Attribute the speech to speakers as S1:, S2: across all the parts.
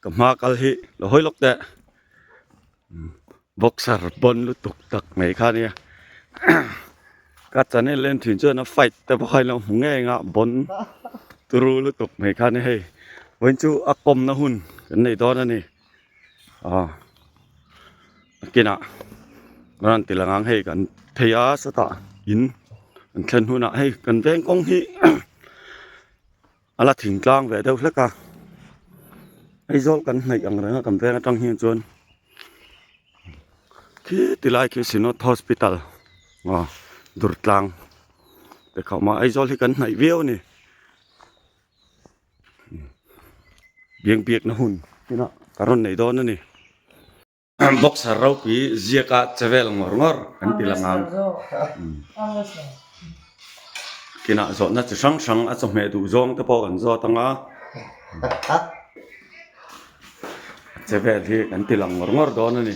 S1: Ka hma kal hi lo hawi lawk teh boxer pawn lutuk tak mai kha nia ka channel en thin chuan a fight te pawh kha ilo hmu ngei ang a bawn turu lutuk mai kha nia hei vawiin chu a kawmna hun kan nei dawn a ni ah nakinah rawn ti lang ang hei kan phei a sawtah in an thlen hunah hei kan veng kawng hi. A la thingtlang ve deuh hlek a, Aizawl kan hnaih ang reng a kan veng atang hian chuan khi ti lai khi Synod Hospital aw Durtlang te kha a awm a, Aizawl hi kan hnaih viau a ni biang biakna hun inah ka rawn nei dawn a ni. Boxer ropui ziaka che vel ngawr ngawr kan ti lang ang. Kinah zawhna chi hrang hrang a chawhmeh duh zawng te pawh kan zawt ang a. A che vel hi kan ti lang ngawr ngawr dawn a ni.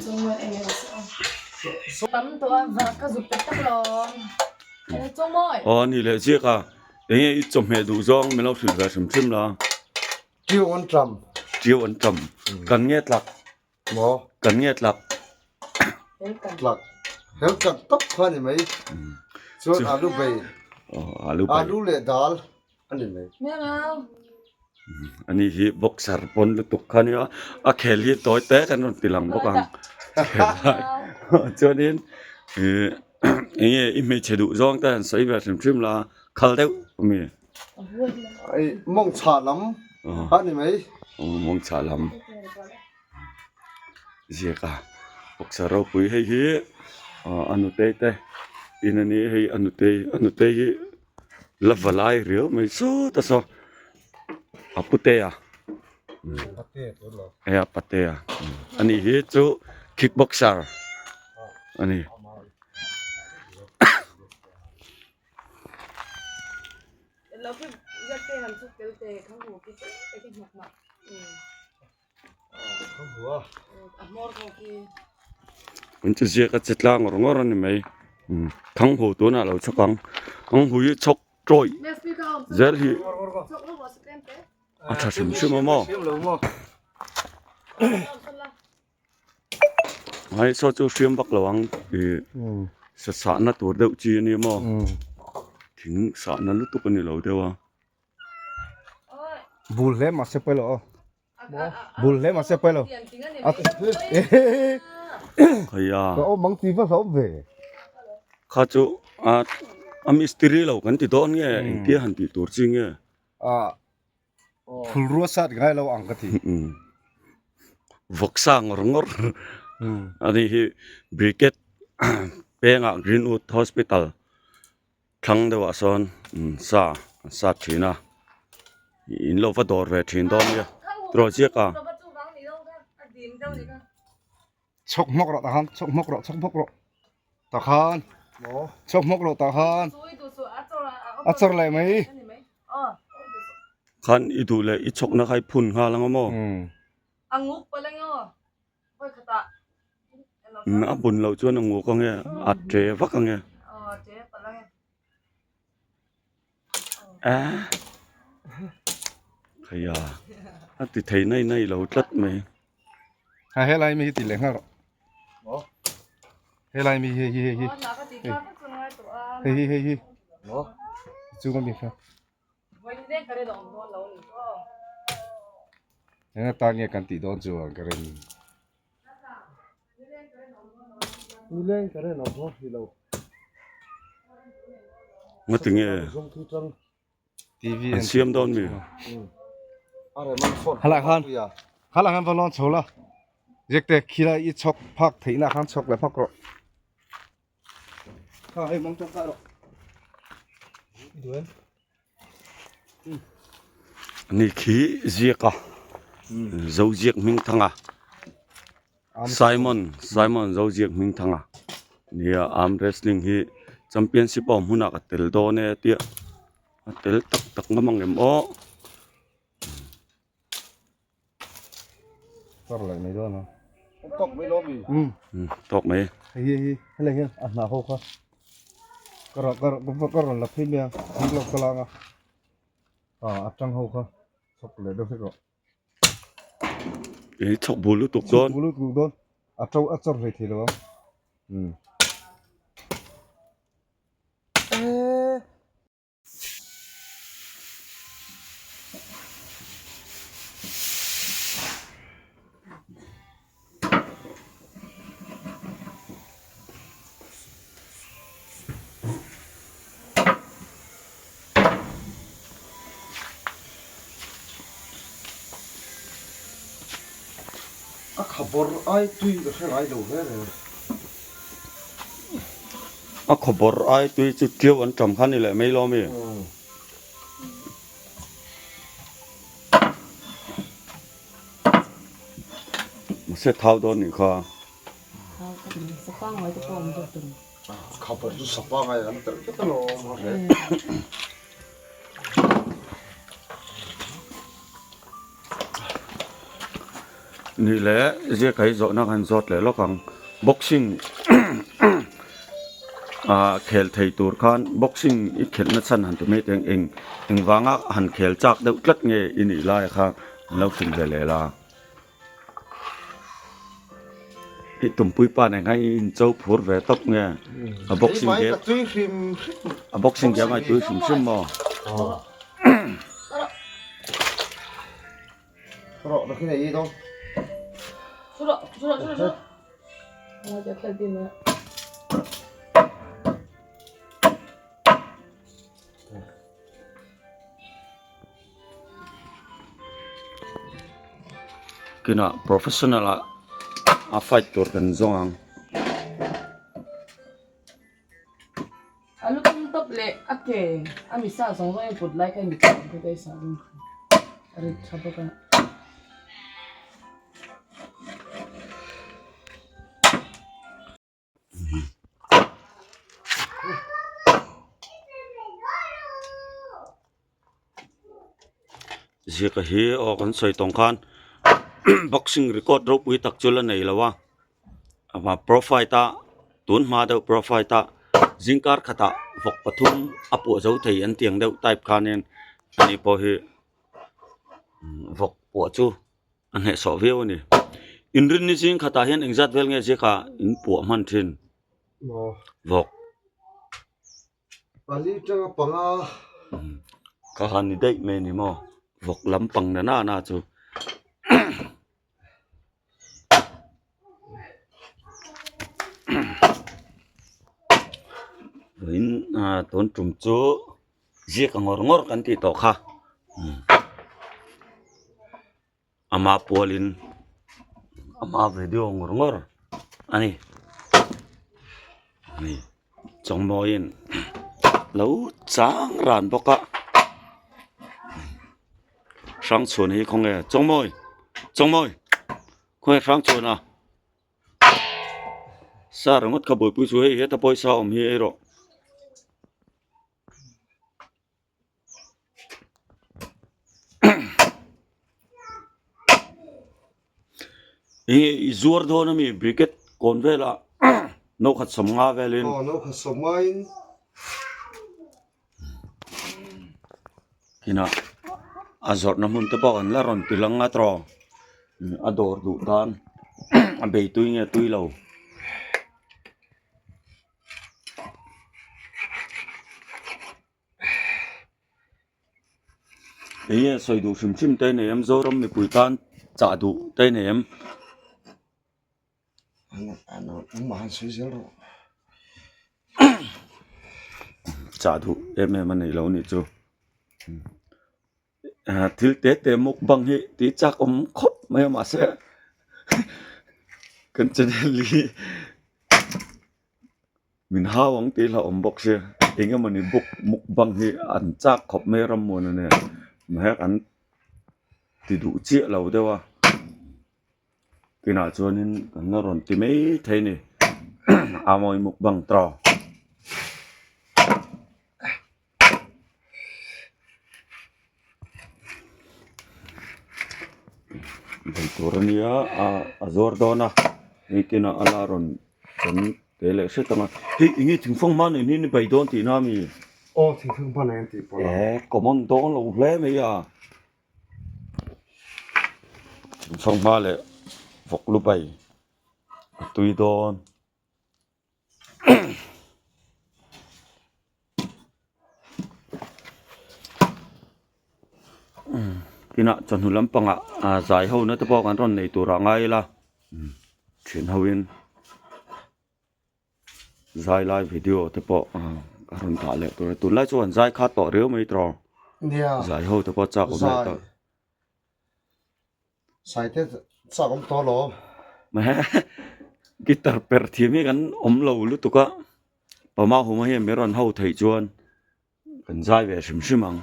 S1: Aw a ni leh ziak a, enge i chawhmeh duh zawng min lo hrilh ve hrim hrim la.
S2: Ṭiau an ṭam.
S1: Ṭiau an ṭam. Kan nge tlak.
S2: Maw?
S1: Kan nge tlak.
S2: Tlak. Hel tlak tawp kha a ni mai. Chuan alu bei.
S1: Alu bei.
S2: Alu leh dal a ni mai.
S1: Ani hi boxer pawn lutuk kha nia. A khel hi tawi te kan rawn ti lang bawk ang. Chuanin enge i hmeichhe duh zawng te han sawi ve hrim hrim la khal deuh ami.
S2: Ai mawng chhah lam a ni mai.
S1: Mawng chhah lam. Ziak a boxer ropui hei hi a nutei te in a ni hei a nutei a nutei hi la va lai riau mai sawt a saw a putea hei a patea ani hi chu kick boxer a ni. An che ziak a che tlang ngawr ngawr a ni mai thang hu tunah lo chhawk ang thang hu hi chhawk tawih zel hi a tha hrim hrim a maw hei saw chu hriam vak lo ang ih sa sahna tur deuh chi a ni maw thing sahna lutuk a ni lo deuh a.
S2: Bul hle mahse pawi lo aw bul hle mahse pawi lo
S1: Khaia
S2: ka awm ang ti va hlauh ve
S1: kha chu a a mistiri lo kan ti dawn nge engtia han tih tur chi nge
S2: a phul rua sat ngai lo ang ka ti
S1: vawksa ngawr ngawr ani hi brigade pengah greenwood hospital Thlang deuhah sawn sa an sat thin a in lo va dawr ve thin dawn nia tiraw chiak a.
S2: Chhawk hmawk rawh tah khan chhawk hmawk rawh chhawk hmawk rawh tah khan chhawk hmawk rawh tah khan a chawr leh mai.
S1: Khan i duh leh i chhawkna kha i phun nghal ang a maw. A bun loh chuan a nguk ange a che vak ange ah khaia a ti thei nai nai lo tlat mai
S2: ha helai mi hi ti leh nghal rawh helai mi hi hei hi hei hi hei hi chunga mi kha Eng atan nge kan tih dawn chuan ka rin.
S1: Ngati nge an siam dawn mi?
S2: Halai khan halai khan va lawn chho la Jekte khilai i chhawk phak theihna khan chhawk leh phak rawh. Kha hei mawng tawk rawh.
S1: Ani khi ziak a zo ziak hming thang a Simon Simon zo ziak hming thang a nia arm wrestling hi championship a awm hunah ka tel dawn e tia a tel tak tak ngam ang em aw.
S2: Tor leh mai dawn a. Tawk mai lo mi.
S1: Tawk mai.
S2: Hei hi hei helai hian a hnah ho kha ka rawn ka rawn ka rawn la phei mai a thing lo ka lang a ah a tang ho kha chhawk leh deuh vek rawh.
S1: I chhawk bul lutuk dawn.
S2: Chhawk bul lutuk dawn. A to a chawr hlei thei lo ang. Umm. A khabawr ai tui ka hre ngai lo hle reng.
S1: A khabawr ai tui chu ṭiau an ṭam kha ni leh mai lo mi? Mahse thau dawn nih kha.
S2: Khabawr chu sapa ngai an telh vek alawm a hreh.
S1: Nih leh ziak hi zawhna kan zawt leh lawk ang boxing ah khel thei tur khan boxing i khelh na chhan han ti mai teh eng eng vanga han khel chak deuh tlat nge i nih lai kha an lo hrilh ve leh la i tumpui pa nen khan i incho phur ve tawp nge a boxing game a boxing game a i tui hrim hrim maw. Kinah professional ah a fight tur kan zawng ang.
S3: A lu tum tawp leh a ke a misa zawng zawng in kut lai kha i mit ang kha ka i sah dawn kha a rit tha bawk a.
S1: Ziaka hi aw kan sawi tawng khan boxing record ropui tak chu la nei lo a ama profile a tun hma deuh profile a zingkar khatah vawk pathum a puah zo thei an tih ang deuh type khanin ani pawh hi vawk puah chu. A hnehsawh viau a ni. Inrinni zing khatah hian engzat vel nge ziakah in puah hman thin? Vawk.
S2: Pali tanga panga.
S1: Ka han ni daih mai a ni maw? Vawk lampang na na na chu. Vawiin tun tum chu ziak ngawr ngawr kan tih tawh kha. Ama pualin ama video ngawr ngawr a ni ni chawngmawiin lo chang ran bawk a hrangchhuan hi khawnge chawngmawi chawngmawi khawnge hrangchhuan a sa ringawt kha buaipui chu hei heta pawisa awm hi ei rawh. Ih i zuar dawn ami briquette kawn velah no khat sawm nga velin
S2: aw no khat sawm nga in
S1: kinah a zawrhna hmun te pawh an la rawn ti lang a tawh a dawr duh tan a bei tui nge tui lo. Enge sawi duh hrim hrim te nei em Zoram mipui tan chah duh te nei em. Chah duh em em a nei lo nih chu thil te te mukbang hi tih chak awm khawp mai a mahse kan channel hi. Min hau ang tih hlauhawm bawk sia eng emawni buk mukbang hi an chak khawp mai ram muan a nia mahse an ti duh chiah lo deuh a kinah chuanin kan la rawn ti mai thei a ni a mawi mukbang tawh. Bei tur a nia a zuar dawn a hei kinah a la rawn kan te leh hret ang a hei eng nge thingfang hma nen hian i bei dawn tihna a mi?
S2: Aw thingfang hma nen tih pawh
S1: e common dawn lo hle mai a thingfang hma leh. Vawk lu bai a tui dawn. Tinah chawhnu lampangah ah zai ho na te pawh kan rawn nei tur ah ngai ila thian ho in zai lai video te pawh a rawn dah leh tur a tunlai chuan zai kha tawh riau mai tawh zai ho te pawh chak awm leh tawh.
S2: Saite chak awm tawh alawm.
S1: Guitar perh thiam hi kan awm lo lutuk a, Pama huma hian min rawn ho theih chuan kan zai ve hrim hrim ang.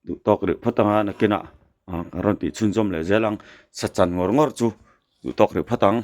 S1: Duh tawk rih phawt anga nakinah ka rawn tih chhunzawm leh zel ang, sa chan ngawr ngawr chu duh tawk rih phawt ang.